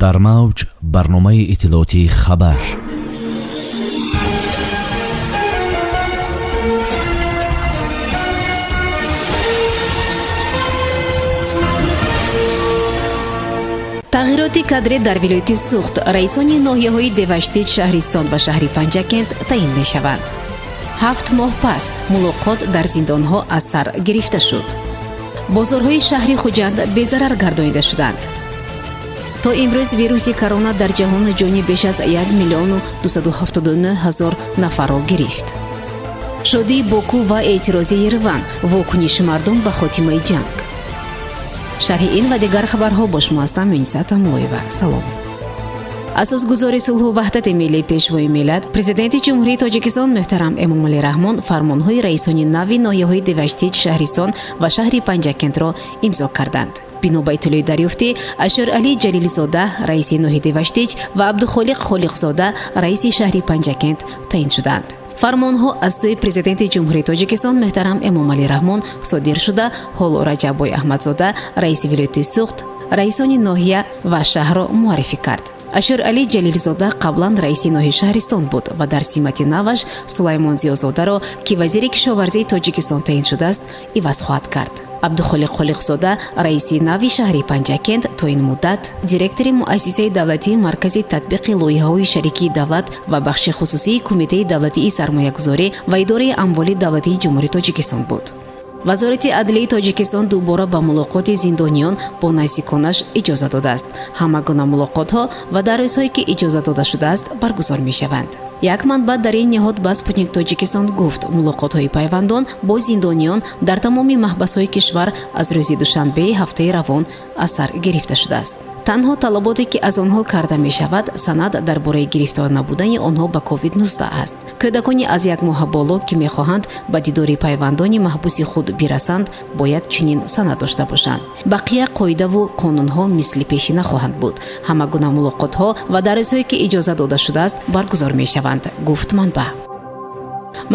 Дар мавҷ барномаи иттилоотии «Хабар». Тағйироти кадрӣ дар вилояти Суғд: раисони ноҳияҳои Деваштич, Шаҳристон ва шаҳри Панҷакент таъин мешаванд. 7 моҳ пас мулоқот дар зиндонҳо аз сар гирифта шуд. Бозорҳои шаҳри Хуҷанд безарар гардонида шуданд. То имрӯз вируси корона дар ҷаҳон ҷони беш аз 1 миллиону 279 ҳазор нафарро гирифт. Шодии Боку ва эътирози Ереван, вокуниши мардум ба хотимаи ҷанг. Шарҳи ин ва дигар хабарҳо бо шумо ҳастам, Муниса Тамлоева. Салом. Асосгузори сулҳу ваҳдати миллӣ, Пешвои миллат, Президенти Ҷумҳурии Тоҷикистон муҳтарам Эмомалӣ Раҳмон фармонҳои раисони нави ноҳияҳои Деваштич, Шаҳристон ва шаҳри Панҷакентро имзо карданд. Бино ба иттилои дарёфтӣ, Ашуралӣ Ҷалилзода раиси ноҳияи Деваштич ва Абдухолиқ Холиқзода раиси шаҳри Панҷакент таъин шуданд. Фармонҳо аз сӯи Президенти Ҷумҳурии Тоҷикистон муҳтарам Эмомалӣ Раҳмон содир шуда, ҳоло Раҷаббой Аҳмадзода, раиси вилояти Суғд, раисони ноҳия ва шаҳрро муаррифӣ кард. Ашуралӣ Ҷалилзода қаблан раиси ноҳияи Шаҳристон буд ва дар симати наваш Сулаймон Зиёзодаро, ки вазири кишоварзии Тоҷикистон таъин шудааст, иваз хоҳад кард. Абдухолиқ Холиқзода, раиси нави шаҳри Панҷакент, то ин муддат директори Муассисаи давлатии Маркази татбиқи лоиҳаҳои шарикии давлат ва бахши хусусии Кумитаи давлатии сармоягузорӣ ва идораи амволи давлатии Ҷумҳурии Тоҷикистон буд. Вазорати адлияи Тоҷикистон дубора ба мулоқоти зиндониён бо наздиконаш иҷоза додааст. Ҳама гуна мулоқотҳо ва дар рӯзҳое, ки иҷоза дода шудааст, баргузор мешаванд. Як манбаъ дар ин ниҳод ба «Спутник Тоҷикистон» гуфт, мулоқотҳои пайвандон бо зиндониён дар тамоми маҳбасҳои кишвар аз рӯзи душанбеи ҳафтаи равон аз сар гирифта шудааст. Танҳо талаботе, ки аз онҳо карда мешавад, санад дар бораи гирифтор набудани онҳо ба COVID-19 аст. Кӯдакони аз 1 моҳа боло, ки мехоҳанд ба дидори пайвандони маҳбуси худ бирасанд, бояд чунин санад дошта бошанд. Бақия қоидаву қонунҳо мисли пешина хоҳанд буд. Ҳама гуна мулоқотҳо ва дар рӯзҳое, ки иҷоза дода шудааст, баргузор мешаванд, гуфт манбаъ.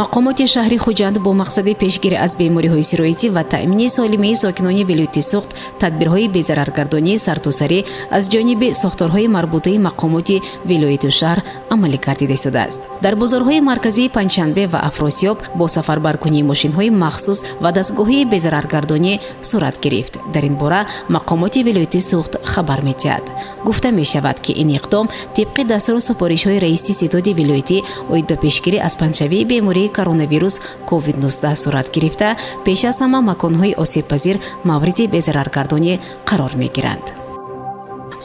Мақомоти шаҳри Хуҷанд бо мақсади пешгирӣ аз бемориҳои сироятӣ ва таъмини солимии сокинони вилояти Суғд тадбирҳои безараргардонии сартосарӣ аз ҷониби сохторҳои марбутаи мақомоти вилояту шаҳр амалӣ гардида истодааст. Дар бозорҳои марказии Панҷшанбе ва Афросиёб бо сафарбаркунии мошинҳои махсус ва дастгоҳии безараргардонӣ сурат гирифт. Дар ин бора мақомоти вилояти Суғд хабар медиҳад. Гуфта мешавад, ки ин иқдом тибқи дастуру супоришҳои раиси ситоди вилоятӣ оид ба пешгирӣ аз паҳншавии бемории коронавирус COVID-19 сурат гирифта, пеш аз ҳама маконҳои осебпазир мавриди безараргардонӣ қарор мегиранд.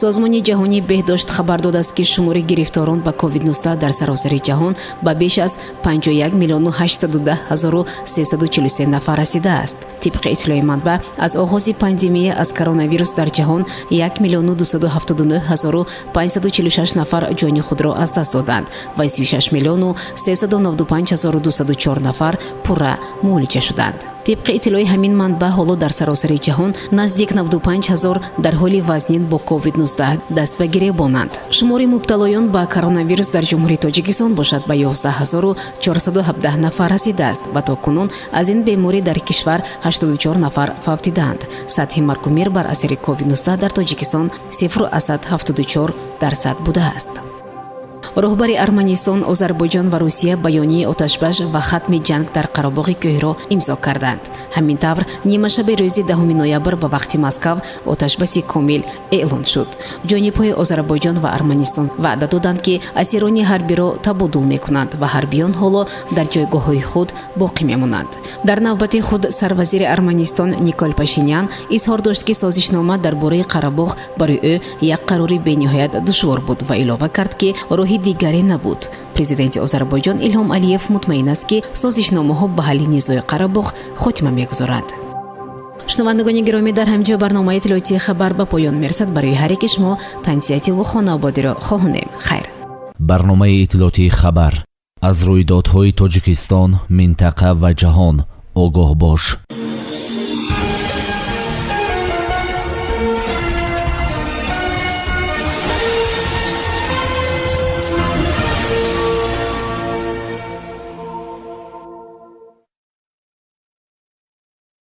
Созмони ҷаҳонии беҳдошт хабар додааст, ки шумори гирифторон ба COVID-19 дар саросари ҷаҳон ба беш аз 51 миллиону 810 ҳазору 343 нафар расидааст. Тибқи иттилои манбаъ, аз оғози пандемия аз коронавирус дар ҷаҳон 1 миллиону 279 ҳазору 546 нафар ҷони худро аз даст доданд ва 36 миллиону 395 ҳазору 204 нафар пурра муолиҷа шуданд. Тибқи иттилои ҳамин манбаъ, ҳоло дар саросари ҷаҳон наздик 95 ҳазор дар ҳоли вазнин бо COVID-19 даст ба гиребонанд. Шумори мубталоён ба коронавирус дар Ҷумҳурии Тоҷикистон бошад, ба 11 417 нафар расидааст ва то кунун аз ин беморӣ дар кишвар 84 нафар фавтидаанд. Сатҳи маргумир бар асари COVID-19 дар Тоҷикистон 0,74% будааст. Роҳбари Арманистон, Озарбойҷон ва Русия баёнияи оташбас ва хатми ҷанг дар Қарабоғи Кӯҳиро имзо карданд. Ҳамин тавр, нимашаби рӯзи 10 ноябр ба вақти Москав оташбаси комил эълон шуд. Ҷонибҳои Озарбойҷон ва Арманистон ваъда доданд, ки асирони ҳарбиро табодул мекунанд ва ҳарбиён ҳоло дар ҷойгоҳҳои худ боқӣ мемонанд. Дар навбати худ сарвазири Арманистон Никол Пашинян изҳор дошт, ки созишнома дар бораи Қарабоғ барои ӯ як қарори бениҳоят душвор буд ва илова кард, ки роҳи дигаре набуд. Президенти Озарбойҷон Илҳом Алиев мутмаин аст, ки созишномаҳо ба ҳалли низои Қарабоғ хотима мегузоранд. Шунавандагони гиромӣ, дар ҳамин ҷо барномаи иттилоотии «Хабар» ба поён мерасад. Барои ҳар яки шумо тансиҳативу хонаободиро хоҳонем. Хайр. Барномаи иттилоотии «Хабар»: аз рӯйдодҳои Тоҷикистон, минтақа ва ҷаҳон огоҳ бош.